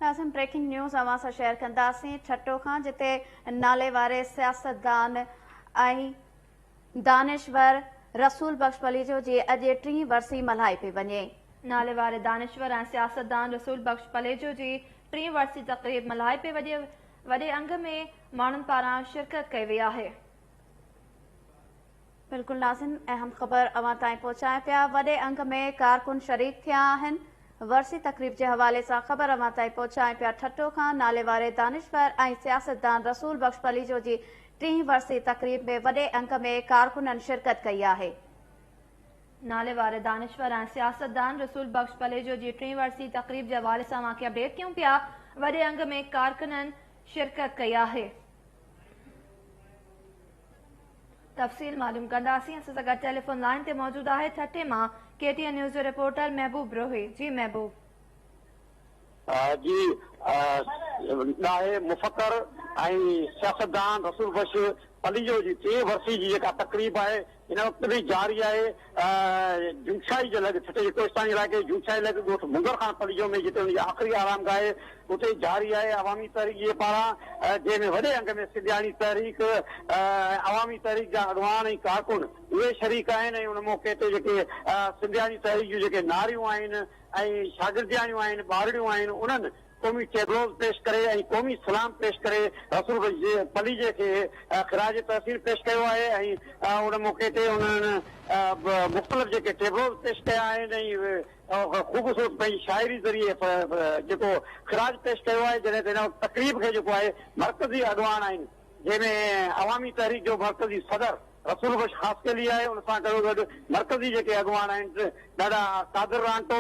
Nazim breaking news अवां सां share कंदासीं ठट्टो खां, जिते नाले वारे सियासतदान ऐं दानिश्वर रसूल बख्श पलीजो जी अॼु टीं वरसी मल्हाई पई वञे। नाले वारे दानिश्वर ऐं सियासतदान रसूल बख्श पलेजो जी टीं वरसी तक़रीब मल्हाई पई वञे। वॾे अंग में माण्हुनि पारां शिरकत कई वई आहे। बिल्कुलु नाज़िम, अहम ख़बर अवां ताईं पहुचाए पिया। वॾे अंग में कारकुन शरीक थिया आहिनि। वरसी तक़रीब जे हवाले सां ख़बर अवां ताईं पहुचाए पिया ठट्टो खां। नाले वारे दानिश्वर ऐं सियासतदान रसूल बख्श पलीजो जी टीं वरसी तक़रीब में वॾे अंग में कारकुननि शिरकत कई आहे। नाले वारे दानिश्वर ऐं सियासतदान रसूल बख्श पलेजो जी टीं वरसी तक़रीब जे हवाले सां अव्हांखे अपडेट कयूं पिया। वॾे अंग में कारकुननि शिरकत कई आहे। तफ़सील मालूम कंदासीं। असां सां गॾु टेलीफोन लाइन ते मौजूद आहे ठट्टे मां KTN news जो रिपोर्टर महबूब रोही। जी महबूब। जी ॾाहे मुफ़क्र ऐं सियासतदान रसूल बख्श पलीजो जी टीं वरसी जी जेका तक़रीब आहे हिन वक़्तु बि जारी आहे। जुमशाही जे लॻ ठट्टे जे कोहिस्तानी इलाइक़े जुमशाही लॻ ॻोठ मुंगर ख़ान पलीजो में जिते हुनजी आख़िरी आरामगाह आहे उते जारी आहे। अवामी तहरीक जे पारां जंहिंमें वॾे अंग में सिंधियाणी तहरीक, अवामी तहरीक जा अॻवान ऐं कारकुन उहे शरीक आहिनि ऐं उन मौक़े ते जेके सिंधियाणी तहरीक जूं जेके नारियूं आहिनि ऐं शागिर्दियाणियूं आहिनि, ॿारड़ियूं आहिनि, उन्हनि क़ौमी टेबलोज़ पेश करे ऐं क़ौमी सलाम पेश करे रसूल पलीजे खे ख़िराज तहसील पेश कयो आहे ऐं उन मौक़े ते उन्हनि मुख़्तलिफ़ जेके टेबलोज़ पेश कया आहिनि ऐं ख़ूबसूरत पंहिंजी शाइरी ज़रिए जेको ख़िराज पेश कयो आहे। जॾहिं त हिन तक़रीब खे जेको आहे मर्कज़ी अॻवान आहिनि, जंहिंमें अवामी तहरीक जो मर्कज़ी सदर रसूल बख्श ख़ासकेली आहे, उन सां गॾोगॾु मर्कज़ी जेके अॻवान आहिनि ॾाढा कादिर रांटो,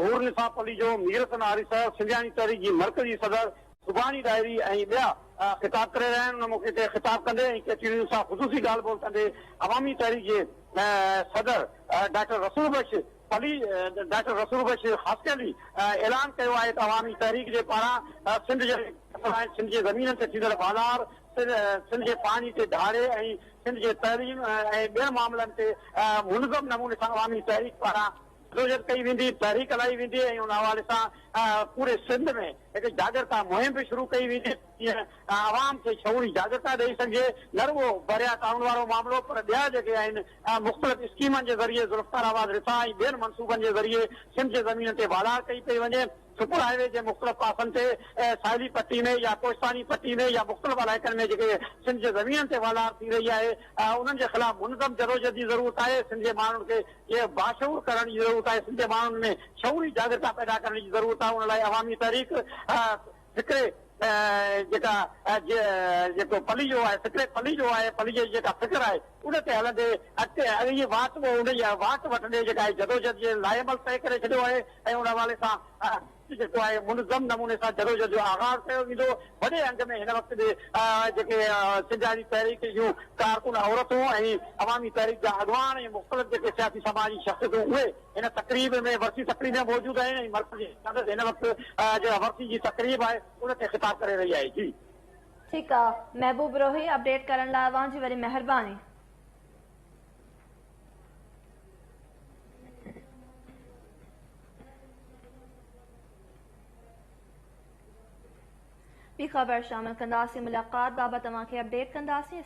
हूर निसा पलीजो, मीरसन आरिसर, सिंधियाणी तहरीक जी मर्कज़ी सदर सुभाणी डायरी ऐं ॿिया ख़िताब करे रहिया आहिनि। उन मौक़े ते ख़िताब कंदे ऐं केटीएन न्यूज़ सां ख़ुशूसी ॻाल्हि ॿोल कंदे अवामी तहरीक जे सदर डॉक्टर रसूल बख्श पली डॉक्टर रसूल बख्श ख़ासकेली ऐलान कयो आहे त अवामी तहरीक जे पारां सिंध जे सिंध जे ज़मीननि ते थींदड़ बाज़ार, सिंध जे पाणी ते धाड़े ऐं सिंध जे तइलीम ऐं ॿियनि मामलनि ते मुनज़म नमूने सां अवामी तहरीक पारां जदोजहद कई वेंदी, तहरीक हलाई वेंदी ऐं उन हवाले सां पूरे सिंध में हिकु जागरता मुहिम बि शुरू कई वेंदी, जीअं आवाम खे शऊरी जागरता ॾेई सघिजे। न रुॻो बरिया टाउन वारो मामिलो पर ॿिया जेके आहिनि मुख़्तलिफ़ स्कीमनि जे ज़रिए ज़ुल्फ़िकार आबाद रिथा ऐं ॿियनि मनसूबनि जे ज़रिए सिंध जे ज़मीन ते वालार कई पई वञे। सुपर हाईवे जे मुख़्तलिफ़ पासनि ते साहिली पट्टी में या कोहिस्तानी पट्टी में या मुख़्तलिफ़ इलाइक़नि में जेके सिंध जे ज़मीननि ते वालार थी रही आहे उन्हनि जे ख़िलाफ़ मुनज़म जदोजहद जी ज़रूरत आहे। सिंध जे माण्हुनि खे इहो बाशऊर करण जी ज़रूरत आहे, सिंध जे माण्हुनि में शऊरी जागरता पैदा करण जी ज़रूरत आहे। उन लाइ अवामी तहरीक फ़िक्रे जेका जेको पलीजो आहे, फ़िक्रे पलीजो आहे, पलीजे जी जेका फ़िक्र आहे उन ते हलंदे अॻिते इहा वाट उन वाट वठंदे जेका आहे जदोजहद जे लाइ अमल तय करे छॾियो आहे ऐं उन हवाले सां जेको आहे मुनज़म नमूने सां जदोजहद जो आग़ाज़ कयो वेंदो। वॾे अंग में हिन वक़्तु बि जेके सिंधियाणी तहरीक जूं कारकुन औरतूं ऐं अवामी तहरीक जा अॻवान ऐं मुख़्तलिफ़ जेके सियासी समाजी शख़्सियतूं उहे हिन तक़रीब में वरसी तक़रीब में मौजूदु आहिनि ऐं मर्कज़ी हिन वक़्तु जेका वरसी जी तक़रीब आहे उन ते ख़िताब करे रही आहे। जी ठीकु आहे महबूब रोही, अपडेट करण लाइ अव्हांजी वॾी महिरबानी। ॿी ख़बर शामिल कंदासीं, मुलाक़ात बाबति तव्हांखे अपडेट कंदासीं।